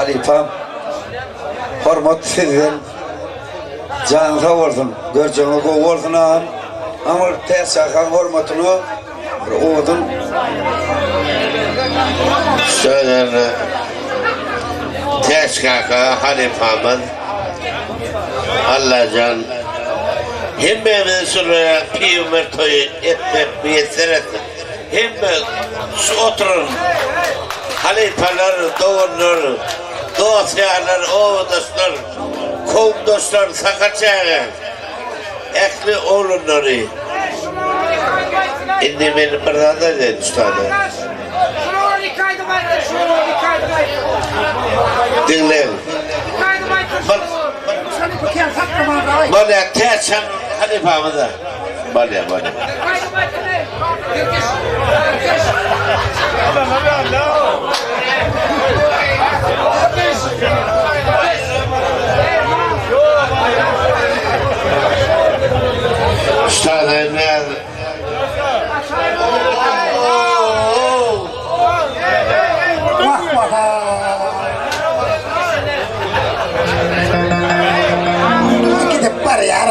Halypam hormat sizden. Janyň sag bolsun. Görjegiňiz gowy bolsun agam. Aňyr Täç kakaň hormatyna bir owadan Sözlerine Täç kaka halypamyz Allajan hemmämizi şulara pygamber toýy etmek miýesser etsin. Hemme şu oturan halypalar, doganlar, dost-ýarlar, obadaşlar, kowumdaşlar, Sakarçäge ähli oglanlary. Indi men bir zat aýdaýyn ustada. Diňläň. Bolýa, Täçhan halypamyz-a. Bolýa, bolýa. Ustada indi Gidip barýar.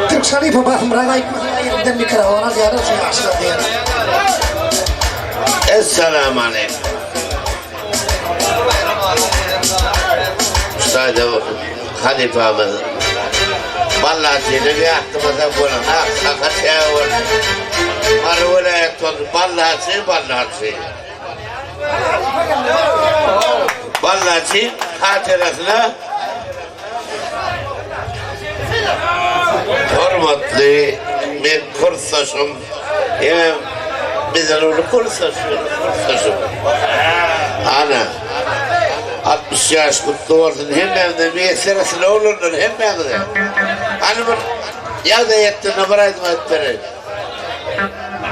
Türk Şarifa basymrak aýtmasyn ýerinden mikrofon alýarlar şu ýaşlar diýýär. Essalamu aleýkum. Şaýda halypamyz Ballaçyny ýatlamasa bolan ak saka çäge bolsun. Mary welaýat bolsun. Ballaçy, ballaçy. Ballaçy hatyrasyna Hormatly men kursdaşym hemem bizden uly kursdaş kursdaşym. Ana 60 ýaş gutly bolsun hemmämize miýesser etsin oglanlar hemmäňize. Hany bir ýagdaý etdirme bir aýdym aýdyp bereýin.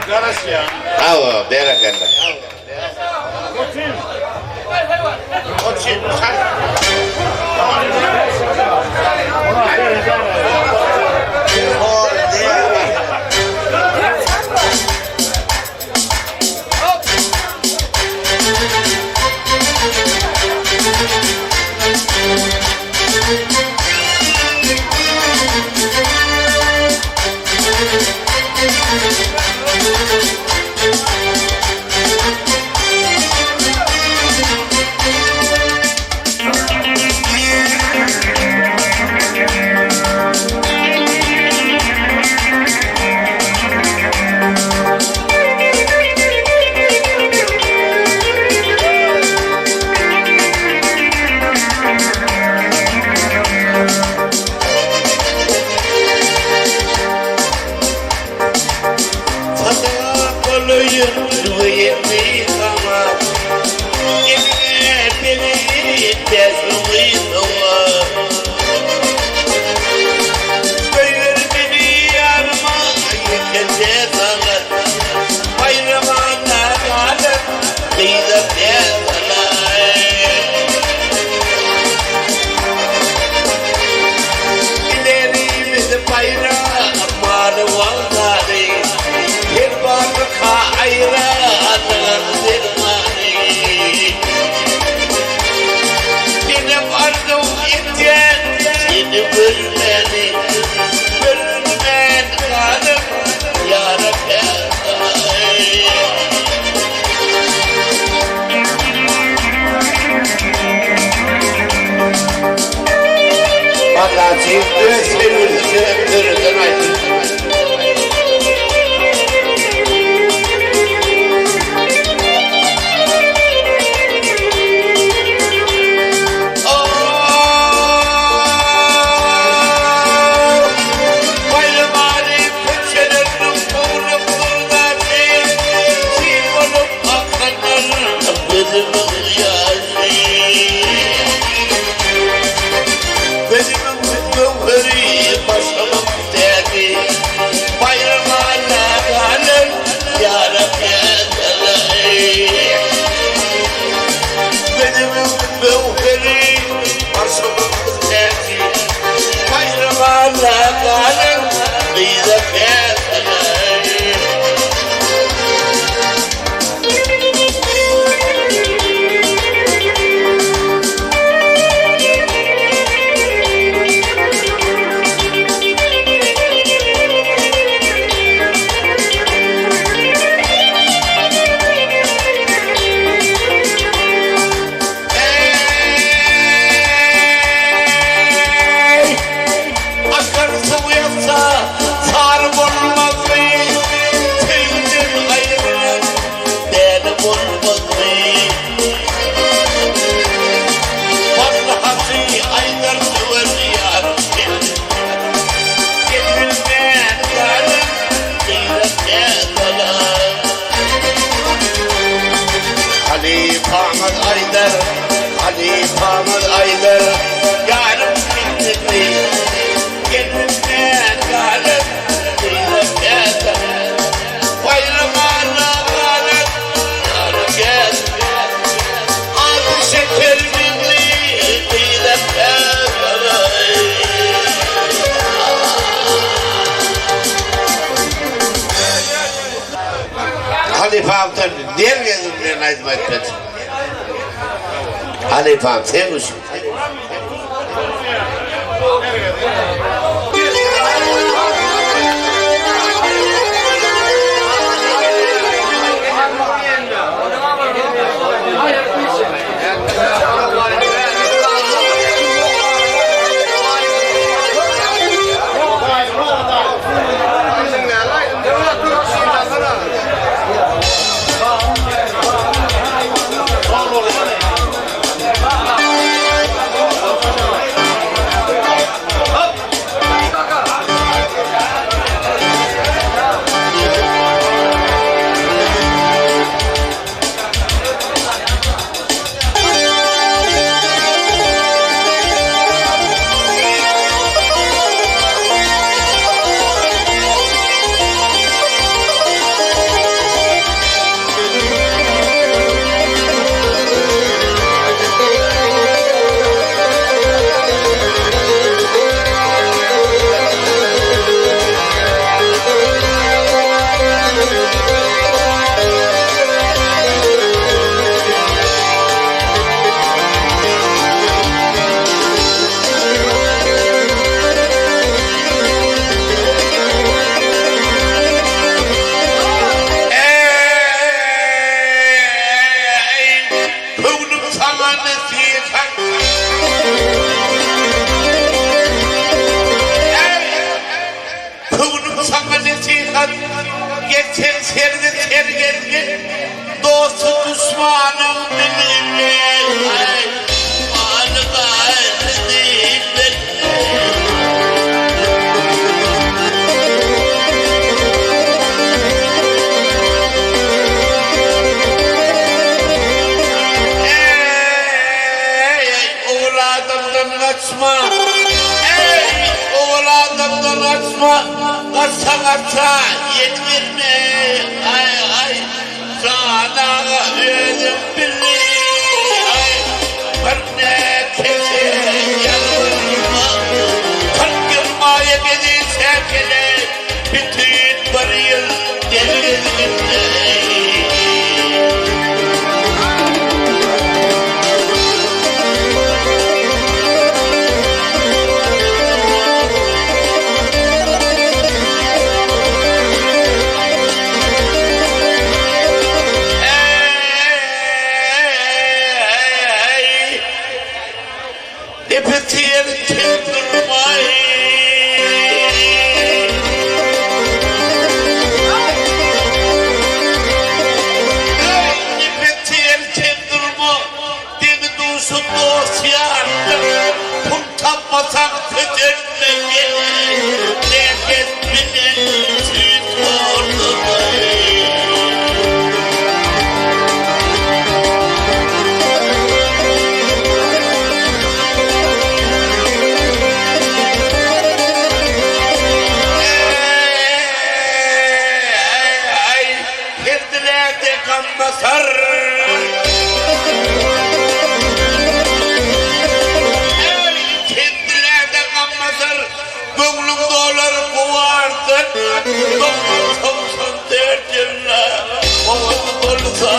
Garaşýan. Hawa berekella. Halypamdan Nergezim diýen aýdym aýdyp ber. Halypam seň üçin. Eý, göwnüm saňa nesihat. Eý, göwnüm saňa nesihat. Gelseň sergi sergezgin, dosty duşmanyň bilmez. Eý, maly gaýry Eý, ogul adamdan gaçma! Eý, ogul adamdan gaçma! Gaçsa gaça, ýetmezmi? Aý, aý, jan aga, özüň bil! Aý, bir näkese ýalbarma! 40 ýyl maýa gezilse gele, bütin bir ýyl dergezginde. Eý, depesi ýeri teň durmaý. Eý, depesi ýeri teň durma, deňi-duşy dost-ýardyr. Pul tapmasaň sözenme gel, näkes bilen tüýs ordudaý. Eý, herdilerde gam basar. Eý, herdilerde gam basar. Göwnüň dolar guwandan. 94 ýylda owazy bolsa.